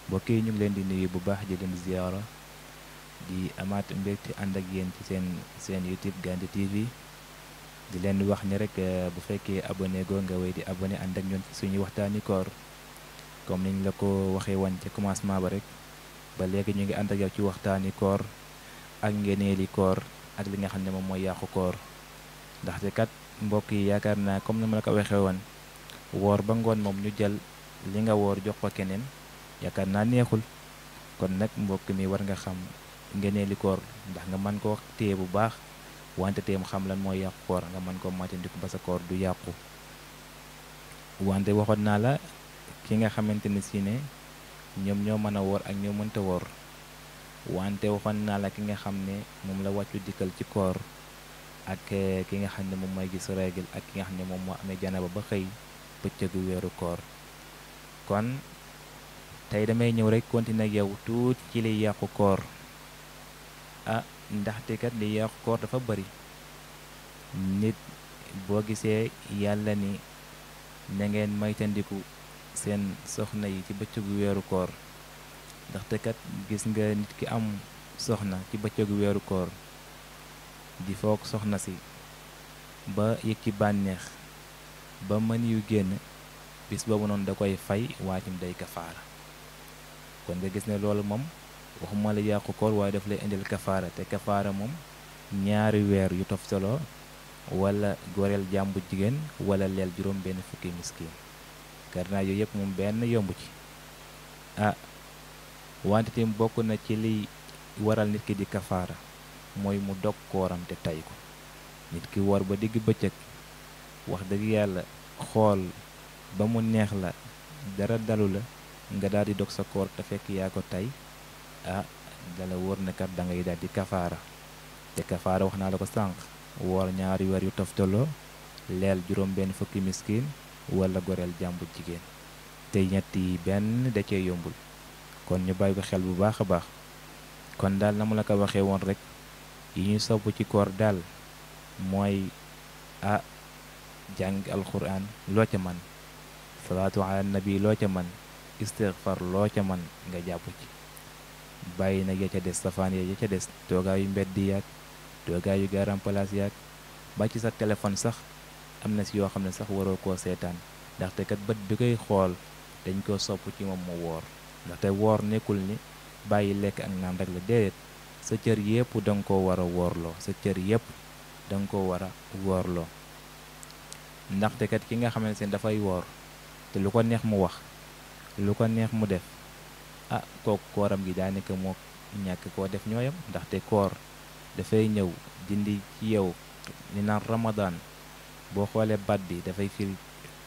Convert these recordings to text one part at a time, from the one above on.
mbokk yi ñu ngi leen di nuyu bu baax di leen ziyaara di amaat mbégte ànd ak yéen ci seen YouTube Gandy TV di leen wax ni rek bu fekkee abonné goo nga wéy di abonné ànd ak ñun ci suñu waxtaani koor comme niñ la ko waxee woon ci commencement ba rek ba léegi ñu ngi ànd ak yow ci waxtaani koor ak ngeneeli koor ak li nga xam ne moom mooy yàqu koor ndaxte kat mbokk yi yaakaar naa comme ni ma la ko waxee woon woor ba ngoon moom ñu jël li nga woor jox ko keneen yaakaar naa neexul kon nag mbokk mi war nga xam ngeneeli koor ndax nga mën koo téye bu baax wante téem xam lan mooy yàqu koor nga mën koo moytandiku ba sa koor du yàqu wante waxoon naa la ki nga xamante ne si ne ñoom ñoo mën a woor ak ñoo mënta woor wante waxoon naa la ki nga xam ne moom la wàccu dikkal ci koor ak ki nga xam ne moom mooy gis règle ak ki nga xam ne moom moo amee janaba ba xëy bëccëgu weeru koor kon tey damay ñëw rek continuer ak yow tuuti ci liy yàqu koor ndaxte kat liy yàqu koor dafa bari nit boo gisee yàlla ni na ngeen moytandiku seen soxna yi ci bëccëgu weeru koor ndaxte kat gis nga nit ki am soxna ci bëccëgu weeru koor di foog soxna si ba yëg ci bànneex ba mën yu génn bis boobu noonu da koy fay waacim day kafaara kon nga gis ne loolu moom waxuma la yàqu koor waaye daf lay indil kafaara te kafaara moom ñaari weer yu toftaloo wala goreel jàmbu jigéen wala leel juróom benn fukki miskin karnaa yooyu yëpp moom benn yomb ci wante tim bokk na ci liy waral nit ki di kafaara mooy mu dog kooram te tay ko nit ki woor ba digg bëccëg wax dëgg yàlla xool ba mu neex la dara dalu la nga daal di dog sa koor te fekk yaa ko tay dala wóor na kat da ngay daal di kafaara te kafaara wax naa la ko sànq woor ñaari weer yu toftaloo leel juróom benn fukki miskin wala goreel jàmbu jigéen te ñett yi benn da cee yombul kon ñu bàyyi ko xel bu baax a baax kon daal na mu la ko waxee woon rek yi ñuy sopp ci koor daal mooy jàng alquran loo ca man salaatu ala nabi loo ca man istighfar loo ca man nga jàpp ci bàyyi nag ya ca des safaan ya ca des toogaayu mbedd yaag toogaayu garam place yaag ba ci sa téléphone sax am na si yoo xam ne sax waroo koo seetaan ndaxte kat bët bi koy xool dañ koo sopp ci moom mu woor ndaxte woor nekkul ni bàyyi lekk ak naan rek la déedéet sa cër yépp danga ko war a woorloo sa cër yépp danga ko war a woorloo ndaxte kat ki nga xamante ne dafay woor te lu ko neex mu wax lu ko neex mu def kooku kooram gi daanaka moo ñàkk koo def ñooyam ndaxte koor dafay ñëw dindi ci yow li naan ramadan boo xoolee baat bi dafay firi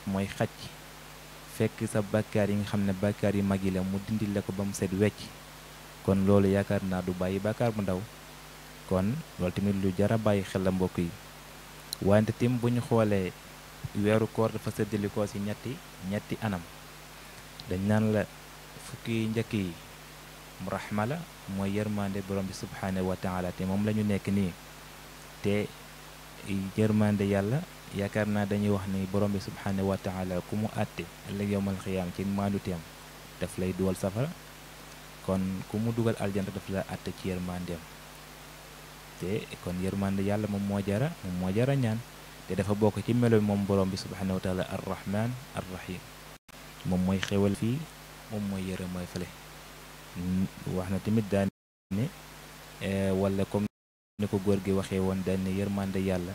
mooy xacc fekk sa bàkkaar yi nga xam ne bàkkaar yi mag yi la mu dindi la ko ba mu set wecc kon loolu yaakaar naa du bàyyi bàkkaar bu ndaw kon loolu tamit lu jara bàyyi xel la mbokk yi wante tim bu ñu xoolee weeru koor dafa séddalikoo ci ñetti anam dañ naan la fukki njëkk yi rahma la mooy yërmande borom bi subhanahu wa taala te moom la ñu nekk nii te yërmande yàlla yaakaar naa dañuy wax ni borom bi subhanahu wa taala ku mu àtte ëllëg yowmal xiyaam ci maanduteem daf lay dugal safara kon ku mu dugal aljanta daf la àtte ci yërmandeem te kon yërmande yàlla moom moo jara ñaan te dafa bokk ci melo moom borom bi subhanahu wa taala ar rahman ar rahim moom mooy xewal fii moom mooy yërëm mooy fële wax na tamit daan ne wala comme ni ko góor gi waxee woon daan ne yërmande yàlla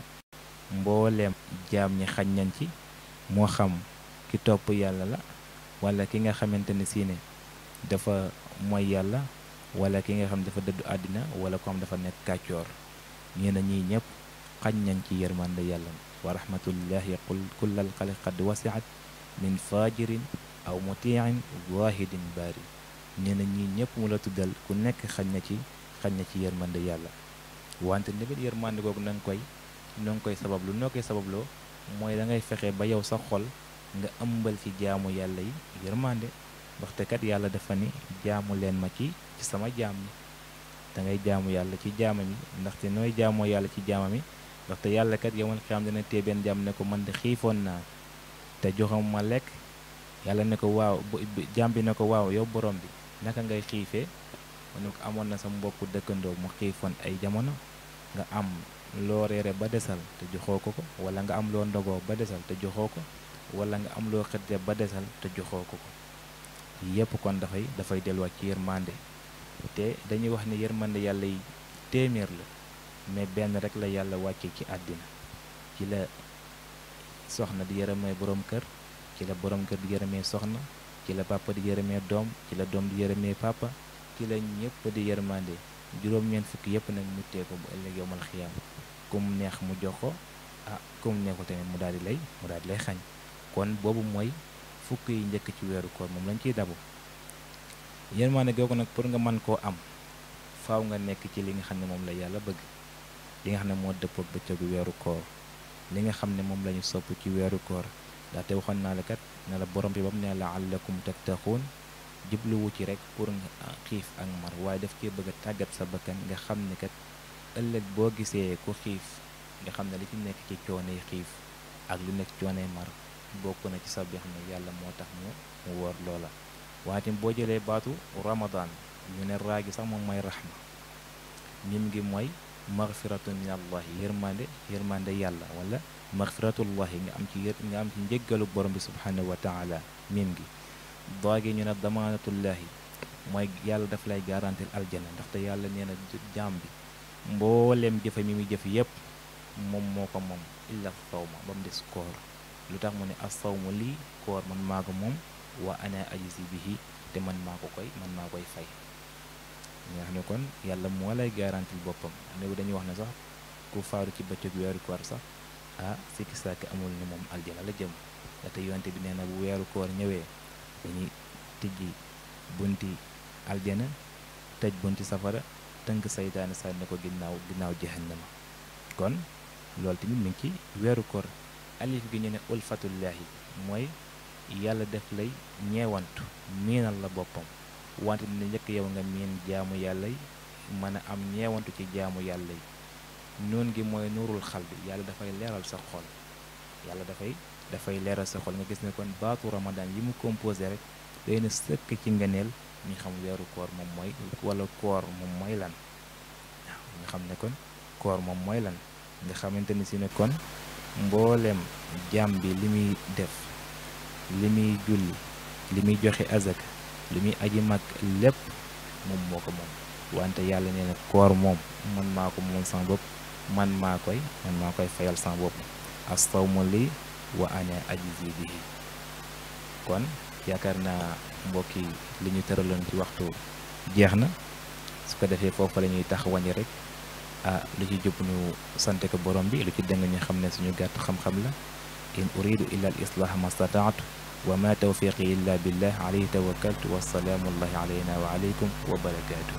mbooleem jaam ñi xañ nañ ci moo xam ki topp yàlla la wala ki nga xamante ne si ne dafa mooy yàlla wala ki nga xam dafa dëddu àddina wala ko xam dafa nekk kàccoor ñeena ñii ñëpp xañ nañ ci yërmande yàlla wa rahmatullahi kullal xalq qad wasiat min fajirin aw mutiin wahidin bari ñeena ñii ñëpp mu la tuddal ku nekk xañ na ci yërmande yàlla wante tamit yërmande googu noo ngi koy sabablu noo koy sababloo mooy da ngay fexe ba yow sa xol nga ëmbal ci jaamu yàlla yi yërmande waxte kat yàlla dafa ni jaamu leen ma ci sama jaam yi da ngay jaamu yàlla ci jaamam yi ndaxte nooy jaamoo yàlla ci jaamam yi ndaxte yàlla kat yow man xam dina tee benn jaam ne ko man de xiifoon naa te joxam ma lekk yàlla ne ko waaw jaam bi ne ko waaw yow borom bi naka ngay xiifee mu ne ko amoon na sa mbokku dëkkandoo mu xiifoon ay jamono nga am loo reere ba desal te joxoo ko ko wala nga am loo ndogoo ba desal te joxoo ko wala nga am loo xëdde ba desal te joxoo ko ko yépp kon dafay delluwaat ci yërmande te dañuy wax ne yërmande yàlla yi téeméer la mais benn rek la yàlla wàcce ci àddina ci la soxna di yërëmee borom kër ci la borom kër di yërëmee soxna ci la papa di yërëmee doom ci la doom di yërëmee papa ci la ñëpp di yërmande juróom-ñeent fukki yëpp nag mu tee ko bu ëllëg yowmal xiyaam kum neex mu jox ko kum neexul tamit mu daal di lay xañ kon boobu mooy fukk yi njëkk ci weeru koor moom lañ ciy dabu yërmande googu nag pour nga mën koo am faaw nga nekk ci li nga xam ne moom la yàlla bëgg li nga xam ne moo dëppoo ak bëccëgu weeru koor li nga xam ne moom la ñu sopp ci weeru koor ndaxte waxoon naa la kat ne la borom bi ba mu ne la'allakum tattaquun jubluwu ci rek pour nga xiif ak mar waaye daf cee bëgg a tàggat sa bakkan nga xam ne kat ëllëg boo gisee ku xiif nga xam ne li ci nekk ci coonay xiif ak lu nekk coonay mar bokk na ci sab bi xam ne yàlla moo tax mu woor loola waaye tamit boo jëlee baatu ramadan ñu ne raa gi sax moom mooy rahma mim gi mooy maghfiratun min allahi yërmande yàlla wala maghfiratullahi nga am ci njéggalu borom bi subhanahu wa taala mim gi doo gi ñu ne damaanatullahi mooy yàlla daf lay garantir aljana ndaxte yàlla nee na jaam bi mbooleem jëfe mi muy jëf yépp moom moo ko moom illa sawma ba mu des koor lu tax mu ne as-sawmu lii koor man maa ko moom wa ana ajzi bihi te man maa koy fay nga xam ne kon yàlla moo lay garantil boppam ne dañuy wax ne sax ku faaru ci bëccëg weeru koor sax sikki sàkk amul ne moom aljana la jëm te yonte bi nee na bu weeru koor ñëwee dañuy tijji bunti aljana tëj bunti safara tënk saytaane sànni ko ginnaaw jahannama kon loolu tamit mi ngi ci weeru koor alif gi ñu ne ulfatullaahi mooy yàlla def lay ñeewantu miinal la boppam wante dina njëkk yow nga miin jaamu yàlla yi mën a am ñeewantu ci jaamu yàlla yi noon gi mooy nuurul xal bi yàlla dafay leeral sa xol yàlla dafay leeral sa xol nga gis ne kon baatu ramadan yi mu composé rek day na sëkk ci ngëneel ñu xam weeru koor moom mooy wala koor moom mooy lan waaw nga xam ne kon koor moom mooy lan nga xamante ni si ne kon mboolem jaam bi li muy def li muy julli li muy joxe azak li muy aji mag lépp moom moo ko moom wante yàlla nee na koor moom man maa ko moom sama bopp man maa koy fayal sama bopp as-sawmu lii wa ana ajzi bihi kon yaakaar naa mbokk yi li ñu tëraloon ci waxtu jeex na su ko defee foofu la ñuy tax wañi rek lu ci jub ñu sante ko borom bi lu ci dëng ñu xam ne suñu gàtt xam-xam la in uridu illa al islaha ma stataatu wa ma tawfiqi illa billah alayhi tawakkaltu wassalaamu allahi alayna wa alaykum wa barakaatu